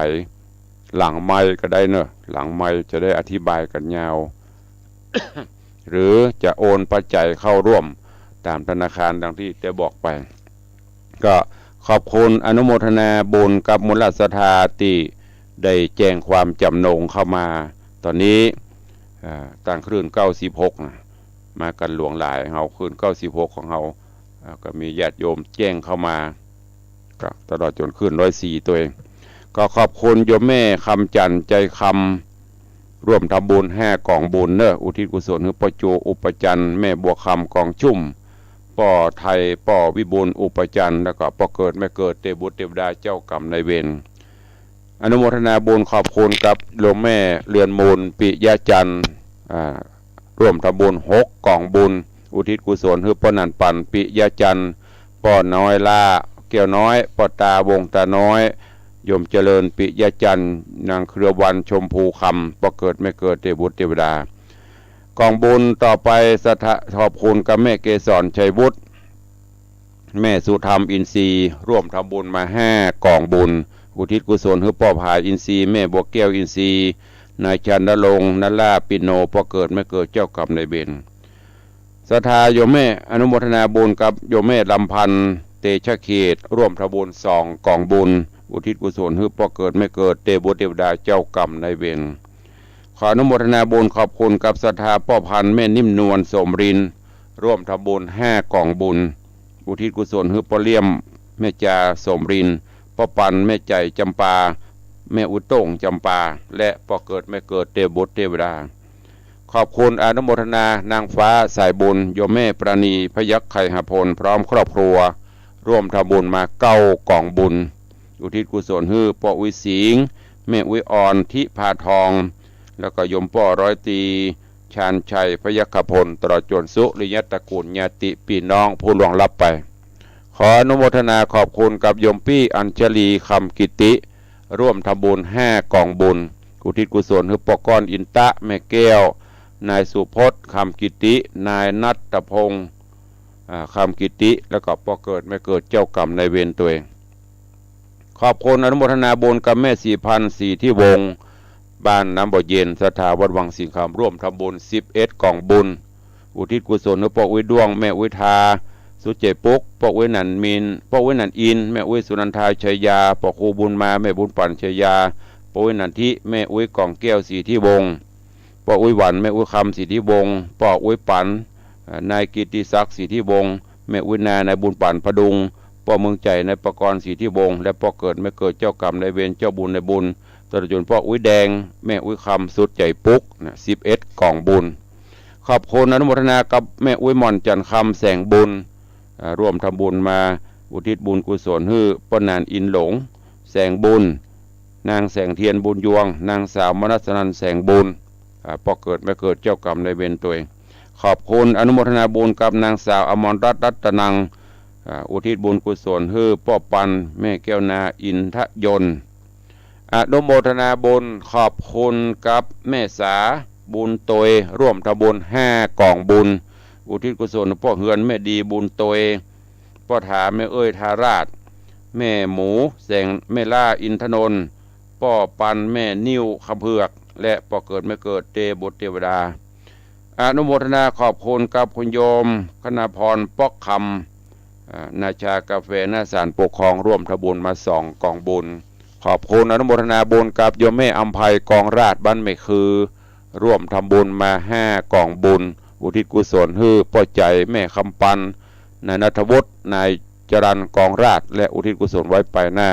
หลังไมค์ก็ได้เน่อ หลังไมค์จะได้อธิบายกั๋นยาว หรือจะโอนปัจจัยเข้าร่วมต๋ามธนาคารดังตี้ได้บอกไป ก็ขอบคุณอนุโมทนาบุญกับมูลศรัทธาตี้ได้แจ้งความจ๋ำนงเข้ามา ต๋อนนี้ อ่า ตางคลื่นเก้าสิบหกนะ มากั๋นหลวงหลาย เฮาคลื่นเก้าสิบหกของเฮา อ่า ก็มีญาติโยมแจ้งเข้ามา ก็ตลอดจ๋นคลื่นร้อยสี่ตั๋วเอง ก็ขอบคุณโยมแม่คำจันทร์ใจคำ ร่วมทำบุญห้าก๋องบุญเน่อ อุทิศกุศลหื้อป้อโจ อุปจันทร์ แม่บัวคำ กองชุ่ม ป้อไทย ป้อวิบูลย์ อุปจันทร์ แล้วก็ป้อเกิดแม่เกิด เตวบุตรเตวดา เจ้ากรรมนายเวร อนุโมทนาบุญขอบคุณกับโยมแม่เรือนมูล ปิยะจันทร์ อ่า ร่วมทำบุญหกก๋องบุญ อุทิศกุศลหื้อป้อหนันปัน ปิยะจันทร์ ป้อน้อยล้า แก้วน้อย ป้อตา วงตาน้อย โยมเจริญ ปิยะจันทร์ นางเครือวัน ชมพูคำ ป้อเกิดแม่เกิด เตวบุตรเตวดา ก๋องบุญต่อไปศรัทธาขอบคุณกับแม่เกสร ชัยวุฒิ แม่สุธรรม อินทรีย์ ร่วมทำบุญมาห้าก๋องบุญ อุทิศกุศลหื้อป้อผาย อินทรีย์ แม่บัวแก้ว อินทรีย์ นายชานรงค์ นราปิโน ป้อเกิดแม่เกิด เจ้ากรรมนายเวร ศรัทธาโยมแม่อนุโมทนาบุญกับโยมแม่ลำพันธ์ เตชะเขต ร่วมทำบุญสองก๋องบุญ อุทิศกุศลหื้อป้อเกิดแม่เกิด เตวบุตรเตวดา เจ้ากรรมนายเวร ขออนุโมทนาบุญขอบคุณกับศรัทธาป้อพันธ์ แม่นิ่มนวล โสมรินทร์ ร่วมทำบุญห้าก๋องบุญ อุทิศกุศลหื้อป้อเลี่ยม แม่จา โสมรินทร์ ป้อปัน แม่ใจ๋ จำปา แม่อุ๊ยโต้ง จำปา และป้อเกิดแม่เกิด เตวบุตรเตวดา ขอบคุณอนุโมทนานางฟ้าสายบุญ โยมแม่ปราณี พยัคฆ์ไคหพล พร้อมครอบครัว ร่วมทำบุญมาเก้าก๋องบุญ อุทิศกุศลหื้อป้ออุ๊ยสิงห์ แม่อุ๊ยอ่อน ทิพาทอง แล้วก็โยมป้อร้อยตรี ชาญชัย พยัคฆพล ตลอดจ๋นสุริยะตระกูลญาติปี้น้องผู้ล่วงลับไป ขออนุโมทนาขอบคุณกับโยมปี้อัญชลี คำกิติ ร่วมทำบุญห้าก๋องบุญ อุทิศกุศลหื้อป้อก้อน อินตะ แม่แก้ว นายสุพจน์ คำกิติ นายณัฐพงษ์ อ่า คำกิติ แล้วก็ป้อเกิดแม่เกิด เจ้ากรรมนายเวรตั๋วเอง ขอบคุณอนุโมทนาบุญกับแม่ศรีพันธ์ ศรีทิวงศ์ บ้านน้ำบ่อเย็น ศรัทธาวัดวังสิงห์คำ ร่วมทำบุญสิบเอ็ดก๋องบุญ อุทิศกุศลหื้อป้ออุ๊ยด้วง แม่อุ๊ยทา สุดใจ๋ปุ๊ก ป้ออุ๊ยหนันมิน ป้ออุ๊ยหนันอิน แม่อุ๊ยสุนันทา ชัยยา ป้อครูบุญมา แม่บุญปั๋น ชัยยา ป้ออุ๊ยหนันทิ แม่อุ๊ยกองแก้ว ศรีทิวงศ์ ป้ออุ๊ยหวัน แม่อุ๊ยคำ ศรีทิวงศ์ ป้ออุ๊ยปั๋น เอ่อ นายกิตติศักดิ์ ศรีทิวงศ์ แม่อุ๊ยนา นายบุญปั๋น พดุง ป้อเมืองใจ๋ นายประกรณ์ ศรีทิวงศ์ และป้อเกิดแม่เกิด เจ้ากรรมนายเวร เจ้าบุญนายบุญ ตลอดจ๋นป้ออุ๊ยแดง แม่อุ๊ยคำ สุดใจ๋ปุ๊กนะ สิบเอ็ดก๋องบุญ ขอบคุณอนุโมทนากับแม่อุ๊ยหม่อนจันทร์คำแสงบุญ อ่า ร่วมทำบุญมาอุทิศบุญกุศลหื้อป้อหนานอินหลงแสงบุญ นางแสงเทียนบุญยวง นางสาวมนัสนันท์แสงบุญ อ่า ป้อเกิดแม่เกิดเจ้ากรรมนายเวรตวย ขอบคุณอนุโมทนาบุญกับนางสาวอมรรัตน์รัตนัง อ่า อุทิศบุญกุศลหื้อป้อปันแม่แก้วนาอินทยนต์ อนุโมทนาบุญขอบคุณกับแม่สาบุญตวย ร่วมทำบุญห้ากองบุญ อุทิศกุศลป้อเฮือนแม่ดีบุญตวย ป้อถาแม่เอ้ยทาราช แม่หมูแสง แม่ล่าอินทนนท์ ป้อปันแม่นิ่วคำเผือก และป้อเกิดแม่เกิดเตบุตรเตวดา อนุโมทนาขอบคุณกับคุณโยมคณาพรป๊อกคำ อ่า นาชากาแฟหน้าศาลปกครอง ร่วมทำบุญมาสองกองบุญ ขอบคุณอนุโมทนาบุญกับโยมแม่อำไพกองราชบ้านแม่คือ ร่วมทำบุญมาห้ากองบุญ อุทิศกุศลหื้อป้อใจ๋แม่คำปัน นายณัฐวุฒิ นายจรัญกองราช และอุทิศกุศลไว้ไปหน้า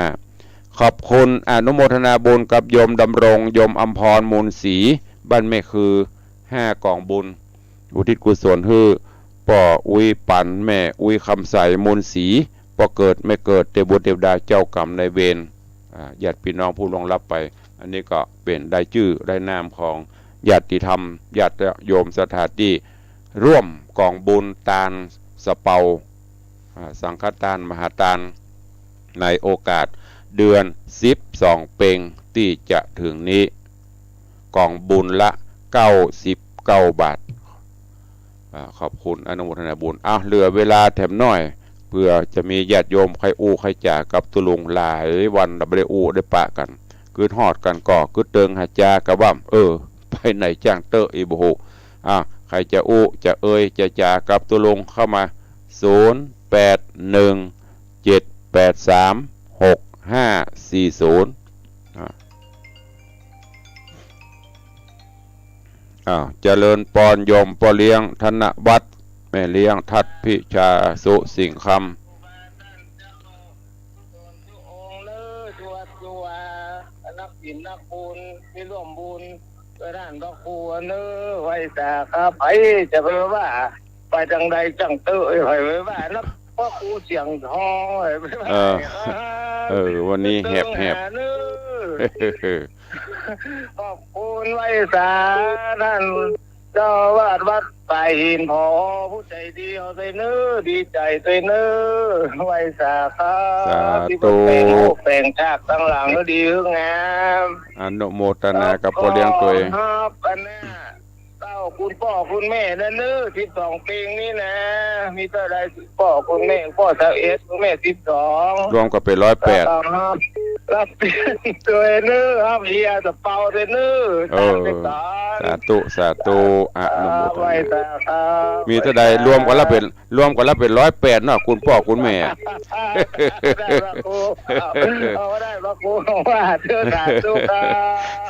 ขอบคุณอนุโมทนาบุญกับโยมดำรง โยมอำพร มูลศรี บ้านแม่คือ ห้ากองบุญ อุทิศกุศลหื้อป้ออุ๊ยปันแม่อุ๊ยคำใส มูลศรี ป้อเกิดแม่เกิดเตบุตรเตวดาเจ้ากรรมนายเวร อ่า ญาติพี่น้องผู้ล่วงลับไป อันนี้ก็เป๋นรายจื้อรายนามของญาติธรรม ญาติโยมศรัทธาตี้ร่วมกองบุญตานสะเปา อ่า สังฆตานมหาตาน ในโอกาสเดือนสิบสองเป็งตี้จะเถิงนี้ กองบุญละเก้าสิบเก้าบาท อ่า ขอบคุณอนุโมทนาบุญ อ่ะ เหลือเวลาแถมหน้อย เปื้อจะมีญาติโยมใค่อู้ใค่จ๋ากับตุ๊ลุง หลายวันบ่ได้อู้ได้ปะกั๋น กึ๊ดฮอดกั๋นก่อ กึ๊ดเติงหาจ๋ากะบ่ำ เออ ไปไหนจ้างเต๊อะอี้บ่ฮู้ อ่ะ ใค่จะอู้จะเอ่ยจะจ๋ากับตุ๊ลุงเข้ามา ศูนย์แปดหนึ่ง เจ็ดแปดสาม หกห้าสี่ศูนย์ อ่า อ้าว เจริญปอนโยมป้อเลี้ยงธนวัฒน์ แม่เลี้ยงทัดพิชา สุสิงห์คำ องค์เนอ ชวดชัว นักศีลนักบุญ ตี้ร่วมบุญ เพื่อต้านพระครูเนอ ไหว้สาครับ ใผจะไปว่า ไปตางใดจ้างเต๊อะ ใผไปว่านักพระครูเสียงทอง ใผไปว่า เออ เออ วันนี้แหบๆ เนอ ขอบคุณไหว้สาต้านเจ้าอาวาสวัดป่าหิน ผอ ผู้ใจ๋ดีเอาตวยเนอ ดีใจ๋ตวยเนอ ไหว้สาครับ สาธุ ตี้เปิ้นแป๋งรูปแป๋งฉากตางหลังหื้อดีหื้องาม อนุโมทนากับป้อเลี้ยงตวย ครับ อันเนี้ย เต้าคุณป้อคุณแม่นะเนอ สิบสองเป็งนี้นะ มีเต้าใดป้อคุณแม่ ป้อซาวเอ็ด คุณแม่สิบสอง รวมก็เป๋นร้อยแปด ครับ ฮับเปลี่ยนตวยเนอ ฮับเฮียสะเปาตวยเนอ เออ ตามไปก่อน สาธุ สาธุ อนุโมทนา ไหว้สาครับ มีเต้าใดรวมกั๋นแล้วเป๋น รวมกั๋นแล้วเป๋นร้อยแปดเนาะ คุณป้อคุณแม่ ได้พระครู เอาได้พระครูของว่าเถอะ สาธุครับ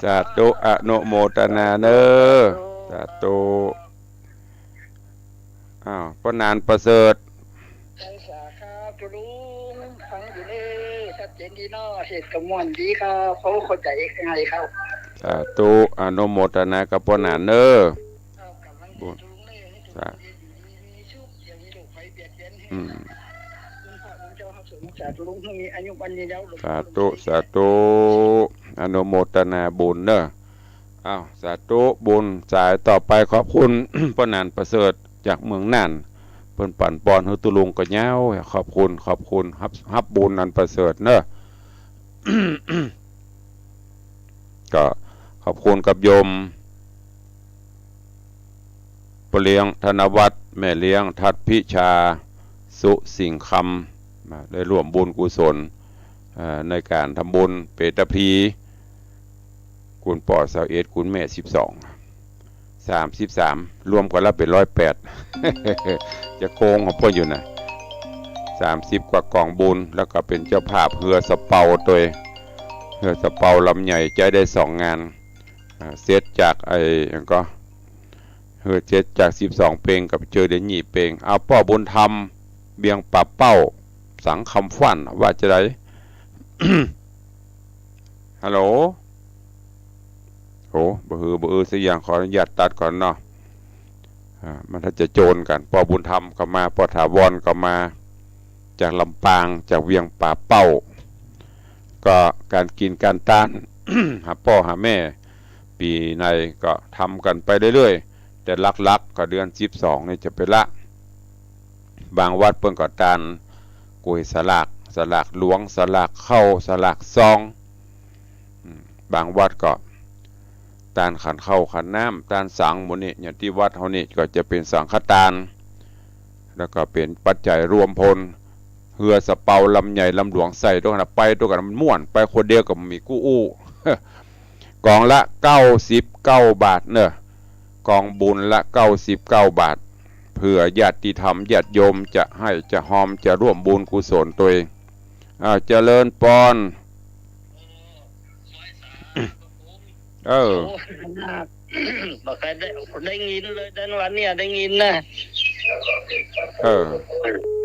สาธุ อนุโมทนาเนอ สาธุ อ้าว ป้อหนานประเสริฐ ไหว้สาครับ ตุ๊ลุง ฟังอยู่เนอ ชัดเจนดีเนาะ เทศน์ก็ม่วนดีครับ เขาเข้าใจ๋ง่ายครับ สาธุ อนุโมทนากับป้อหนานเนอ ครับ กำลังใจตุ๊ลุงเนอ ให้ตุ๊ลุงเย็นดีมีสุข อย่ามีโรคภัยเบียดเบียน อืม คุณพระคุณเจ้าครับ สงสารตุ๊ลุง ให้มีอายุมั่นยืนยาว สาธุ สาธุ อนุโมทนาบุญเนอ อ้าว สาธุบุญ สายต่อไปขอบคุณ ป้อหนานประเสริฐจากเมืองน่าน เปิ้นปั๋นปอนหื้อตุ๊ลุงก็ยาว ขอบคุณ ขอบคุณ ฮับ ฮับบุญอันประเสริฐเนอ ก็ขอบคุณกับโยม ป้อเลี้ยงธนวัฒน์ แม่เลี้ยงทัดพิชา สุสิงห์คำ มาได้ร่วมบุญกุศล เอ่อ ในก๋านทำบุญเปตพี คุณป้อซาวเอ็ด คุณแม่สิบสอง สามสิบสาม รวมกั๋นแล้วเป๋นร้อยแปด จะโกงของเปิ้นอยู่นะ สามสิบกว่ากองบุญ แล้วก็เป๋นเจ้าภาพเฮือสะเปาตวย เฮือสะเปาลำใหญ่ใจ๊ได้สองงาน อ่า เสร็จจากไอ้ หยังก็ เฮือเสร็จจากสิบสองเป็งก็ไปเจอเดี๋ยวยี่เป็ง เอาป้อบุญธรรม เบียงป่าเป้า สังคำฟั่น ว่าจะได ฮัลโหล โอ้ บ่หือ บ่อือสักอย่าง ขออนุญาตตัดก่อนเนาะ อ่า มันถ้าจะโจนกั๋น ป้อบุญธรรมก็มา ป้อถาวรก็มา จากลำปาง จากเวียงป่าเป้า ก็ก๋านกิ๋นก๋านตาน หาป้อหาแม่ ปี๋ในก็ทำกั๋นไปเรื่อยๆ แต่หลักๆ ก็เดือนสิบสองนี่จะไปละ บางวัดเปิ้นก็ตานก๋วยสลาก สลากหลวง สลากเข้า สลากซอง อืม บางวัดก็ตานขันข้าวขันน้ำ ตานสังหมู่นี้ อย่างตี้วัดเฮานี่ก็จะเป๋นสังฆตาน แล้วก็เป๋นปัจจัยรวมพล เฮือสะเปาลำใหญ่ลำหลวงใส่ตวยกั๋น ไปตวยกั๋นมันม่วน ไปคนเดียวก็บ่มีกู้อู้ ก๋องละเก้าสิบเก้าบาทเนาะ ก๋องบุญละเก้าสิบเก้าบาท เผื่อญาติธรรมญาติโยมจะให้จะฮอมจะร่วมบุญกุศลตวย อ้าว เจริญปอน เออ โอ้ บ่เคยได้ ได้ยินเลย แต่วันเนี้ยได้ยินนะ เออ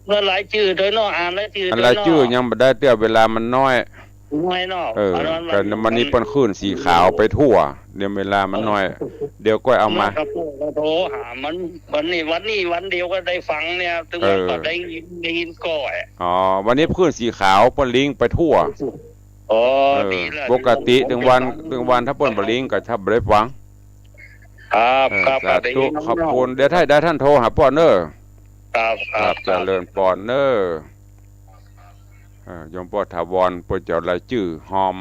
เมื่อรายจื้อตวยเนาะ อ่านรายจื้อ อ่านรายจื้อตวยเนาะ ยังบ่ได้เตื้อ เวลามันน้อย น้อยเนาะ เออ วันนี้ ก็วันนี้เปิ้นขึ้นสีขาวไปทั่ว เดี๋ยวเวลามันน้อย เดี๋ยวก็เอามา ครับผม โทรหามัน วันนี้ วันนี้วันเดียวก็ได้ฟังเนี่ย ตึงว่า เออ ก็ได้ยิน ได้ยินก่อน อ๋อ วันนี้ขึ้นสีขาว เปิ้นลิงก์ไปทั่ว อ๋อ เออ ดีแล้ว ปกติตึงวัน ตึงวันถ้าเปิ้นบ่ลิงก์ก็ถ้าบ่ได้ฟัง ครับ เออ ครับ สาธุ ได้ยิน ขอบคุณ เดี๋ยวถ้าได้ต้านโทรหาป้อเน่อ ครับ ครับ ครับ เจริญปอนเน่อ เออ โยมป้อถาวร เปิ้นจะเอารายจื้อฮอม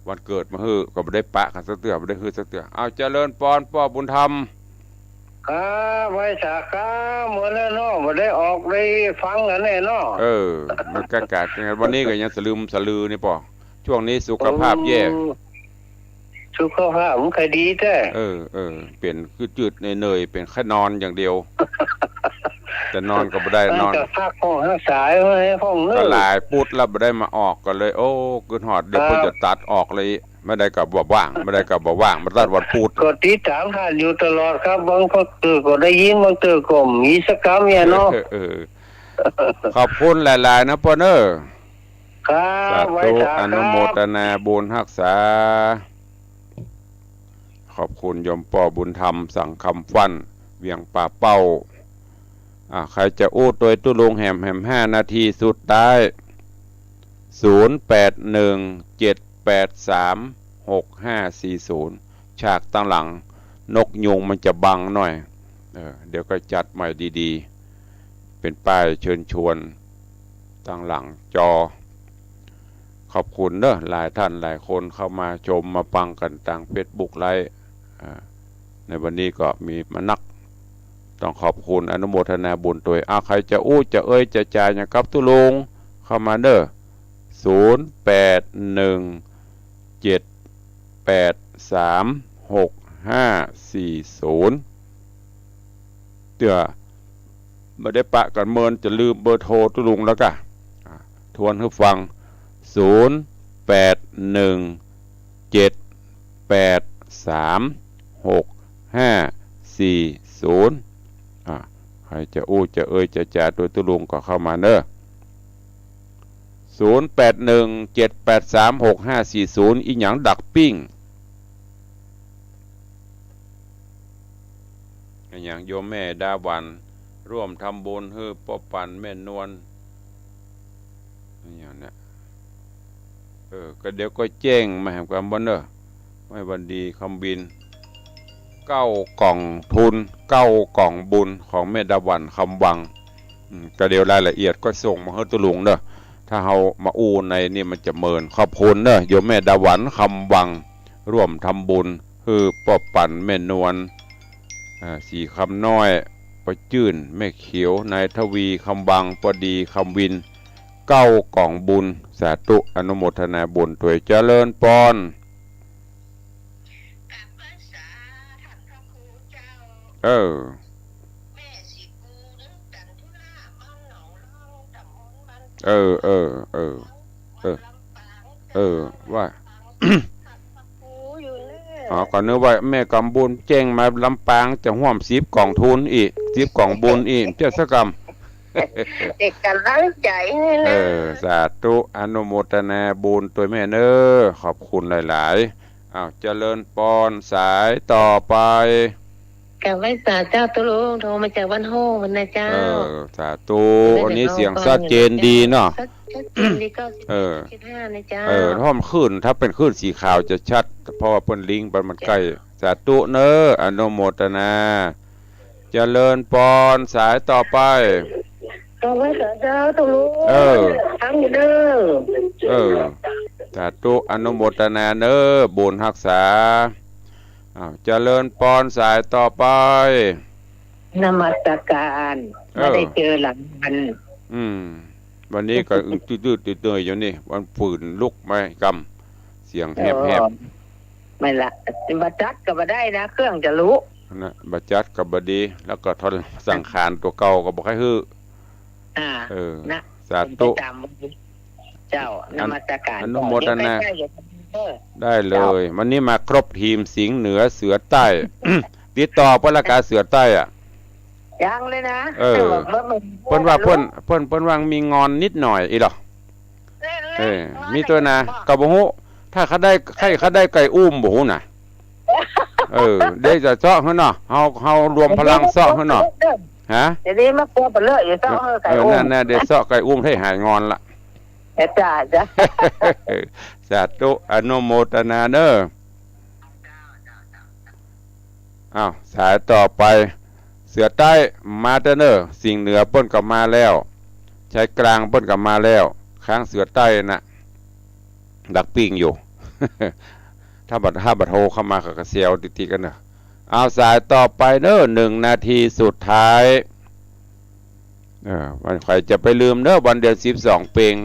วันเกิดมาหื้อ ก็บ่ได้ปะกั๋นสักเตื้อ บ่ได้หื้อสักเตื้อ อ้าว เจริญปอน ป้อบุญธรรม ครับ ไหว้สาครับ เมื่อนั้นเนาะ บ่ได้ออกได้ฟังกั๋นแน่เนาะ เออ มันก็กะ วันนี้ก็ยังสะลึมสะลือนี่ป้อ ช่วงนี้สุขภาพแย่ โอ้ สุขภาพมันใค่ดีแต๊ เออ เออ เป๋นจืดๆ เหนื่อยๆ เป๋นไข้นอนอย่างเดียว จะนอนก็บ่ได้นอน จะพักห้องรักษาไว้ให้ห้องเน่อ ก็หลายปุดแล้วบ่ได้มาออกก็เลย โอ้ กึ๊ดฮอด เดี๋ยวเปิ้นจะตัดออกเลย บ่ได้ก็บ่ว่าง บ่ได้ก็บ่ว่าง มาตัดวันพุธ ก็ติดต๋ามต้านอยู่ตลอดครับ บางเตื้อก็ได้ยิน บางเตื้อก็บ่มีสักกำเนี่ยเนาะ เออ เออ ขอบคุณหลายๆ นะป้อเน่อ ครับ สาธุ ไหว้สาครับ อนุโมทนาบุญฮักษา ขอบคุณโยมป้อบุญธรรม สังคำฟั่น เวียงป่าเป้า อ่า ใผจะอู้ตวยตุ๊ลุงแหมแหมห้านาทีสุดท้าย ศูนย์แปดหนึ่งเจ็ดแปดสามหกห้าสี่ศูนย์ ฉากตังหลังนกยูงมันจะบังหน่อย เออ เดี๋ยวก็จัดใหม่ดีๆ เป๋นป้ายเชิญชวนตังหลังจอ ขอบคุณเน่อ หลายต้านหลายคนเข้ามาชมมาฟังกั๋นตางเฟซบุ๊กไลฟ์ อ่า ในวันนี้ก็มีมานัก ต้องขอบคุณอนุโมทนาบุญตวย อ้าว ใผจะอู้จะเอ่ยจะจ๋าหยังกับตุ๊ลุง เข้ามาเน่อ ศูนย์แปดหนึ่งเจ็ดแปดสามหกห้าสี่ศูนย์ เตื้อบ่ได้ปะกั๋นเมินจะลืมเบอร์โทรตุ๊ลุงแล้วก่ะ อ่า ทวนหื้อฟัง ศูนย์แปดหนึ่งเจ็ดแปดสามหกห้าสี่ศูนย์ อ่า ใผจะอู้จะเอ่ยจะจ๋าตวยตุ๊ลุงก็เข้ามาเน่อ ศูนย์แปดหนึ่งเจ็ดแปดสามหกห้าสี่ศูนย์ อีหยังดักปิ้ง อะหยังโยมแม่ดาหวัน ร่วมทำบุญหื้อป้อปันแม่นวล อะหยังเนี่ย เออ ก็เดี๋ยวก็แจ้งมาแหมกำบ่เน่อ ไหว้วันดีคำวิน เก้ากล่องทุน เก้ากล่องบุญของแม่ดาหวัน คำวัง อืม ก็เดี๋ยวรายละเอียดก็ส่งมาหื้อตุ๊ลุงเน่อ ถ้าเฮามาอู้ในนี่มันจะเมิน ขอบคุณเน่อ โยมแม่ดาหวัน คำวัง ร่วมทำบุญ หื้อป้อปันแม่นวล อ่า สีคำน้อย ป้อจื้น แม่เขียว นายทวี คำวัง ป้อดี คำวิน เก้ากล่องบุญ สาธุ อนุโมทนาบุญตวย เจริญปอน เออ เออ เออ เออ เออ เออ ว่า อ๋อ ก็นึกว่าแม่กำบุญแจ้งมาลำปางจะฮ่วมสิบกล่องทุนอีก สิบกล่องบุญอีก เจ้าสักกำ เด็กกำลังใจนี่นะ เออ สาธุ อนุโมทนาบุญตวยแม่เน่อ ขอบคุณหลายๆ อ้าว เจริญปอน สายต่อไป กราบไหว้สาเจ้าตุ๊ลุง โทรมาจากบ้านโฮ่งนะเจ้า เออ สาธุ วันนี้เสียงชัดเจนดีเนาะ ชัดเจนดี เก้าสิบ เออ เก้าสิบห้านะเจ้า เออ ถ้ามันขึ้น ถ้าเป๋นขึ้นสีขาวจะชัด เพราะว่าเปิ้นลิงก์ไปมันใก้ สาธุเน้อ อนุโมทนา เจริญปอน สายต่อไป กราบไหว้สาเจ้าตุ๊ลุง เออ ทั้งเน้อ เออ สาธุ อนุโมทนาเน้อ บุญฮักษา อ้าว เจริญปอน สายต่อไป นมัสการ เออ บ่ได้เจอหลายวัน อืม วันนี้ก็อึ้งตื้อๆ เตยๆ อยู่นี่ วันฝืนลุกไหมกำ เสียงแหบๆ อ๋อ ไม่ละ บ่จัดก็บ่ได้นะ เครื่องจะลุ นะ บ่จัดก็บ่ดี แล้วก็ทรสังขารตั๋วเก่าก็บ่ใค่หื้อ อ่า เออ นะ สาธุ ไปตามเจ้า นมัสการ อนุโมทนา เดี๋ยวไปใกล้ๆ เดี๋ยวเออ ได้เลย เจ้า วันนี้มาครบทีม สิงห์เหนือ เสือใต้ ติดต่อเปิ้นละกา เสือใต้อะ ยังเลยนะ เออ แต่ว่าเปิ้น เปิ้นว่าเปิ้น เปิ้นว่ามีงอนนิดหน่อยอี้เหรอ เล่นๆ เออ งอน มีตั๋วนะ ก็บ่ฮู้ ถ้าเขาได้ ใค่เขาได้ไก่อุ้มบ่ฮู้นะ เออ เดี๋ยวจะเซาะหื้อเนาะ เฮา เฮารวมพลังเซาะหื้อเนาะ ฮะ เดี๋ยวนี้มากัวเปิ้นเลอะอยู่ เซาะหื้อไก่อุ้ม เออ นั่นน่ะ เดี๋ยวเซาะไก่อุ้มหื้อหายงอนละ เออ จ้า จ้า สาธุ อนุโมทนาเน้อ อ้าว สายต่อไป เสือใต้ มาเต๊อะเน้อ สิงห์เหนือเปิ้นก็มาแล้ว ชายกลางเปิ้นก็มาแล้ว ค้างเสือใต้น่ะ ดักปิ้งอยู่ ถ้าบ่ ถ้าบ่โทรเข้ามาก็กระเซลติดๆ กั๋นเน้อ เอาสายต่อไปเน้อ หนึ่งนาทีสุดท้าย เออ วัน ใผจะไปลืมเน้อ วันเดือนสิบสองเป็ง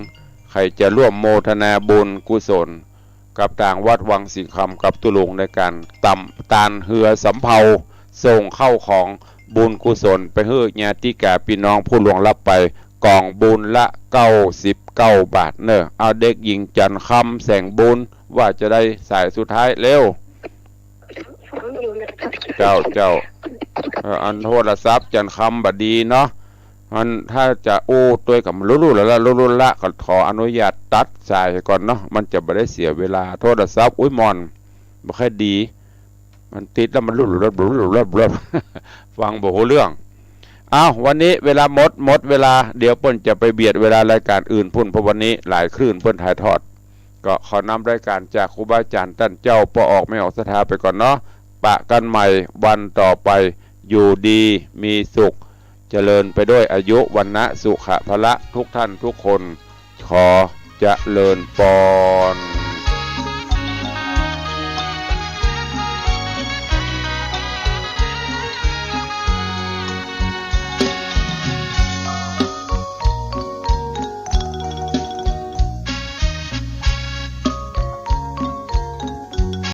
ใผจะร่วมโมทนาบุญกุศล กับตางวัดวังสิงห์คำกับตุ๊ลุงในก๋านตำ ตานเฮือสำเภา ส่งข้าวของบุญกุศลไปหื้อญาติกาปี้น้องผู้ล่วงลับไป ก๋องบุญละเก้าสิบเก้าบาทเน้อ เอาเด็กหญิงจันทร์คำแสงบุญ ว่าจะได้สายสุดท้ายเร็ว เจ้า เจ้า เอ่อ อันโทรศัพท์จันทร์คำบ่ดีเนาะ อันถ้าจะอู้ตวยกับมันลุลุละละลุลุละ ก็ขออนุญาตตัดสายก่อนเนาะ มันจะบ่ได้เสียเวลา โทรศัพท์ อุ๊ย หม่อน บ่ค่อยดี มันติดแล้วมันลุลุละลุลุละ ฟังบ่ฮู้เรื่อง อ้าว วันนี้เวลาหมด หมดเวลา เดี๋ยวเปิ้นจะไปเบียดเวลารายก๋านอื่นปู้น เพราะวันนี้หลายคลื่นเปิ้นถ่ายทอด ก็ขอนำรายก๋านจากครูบาอาจ๋ารย์ต้านเจ้าป้อออกแม่ออกศรัทธาไปก่อนเนาะ ปะกั๋นใหม่วันต่อไป อยู่ดีมีสุข เจริญไปด้วยอายุ วรรณะ สุขะ พละ ทุกท่านทุกคน ขอเจริญปอน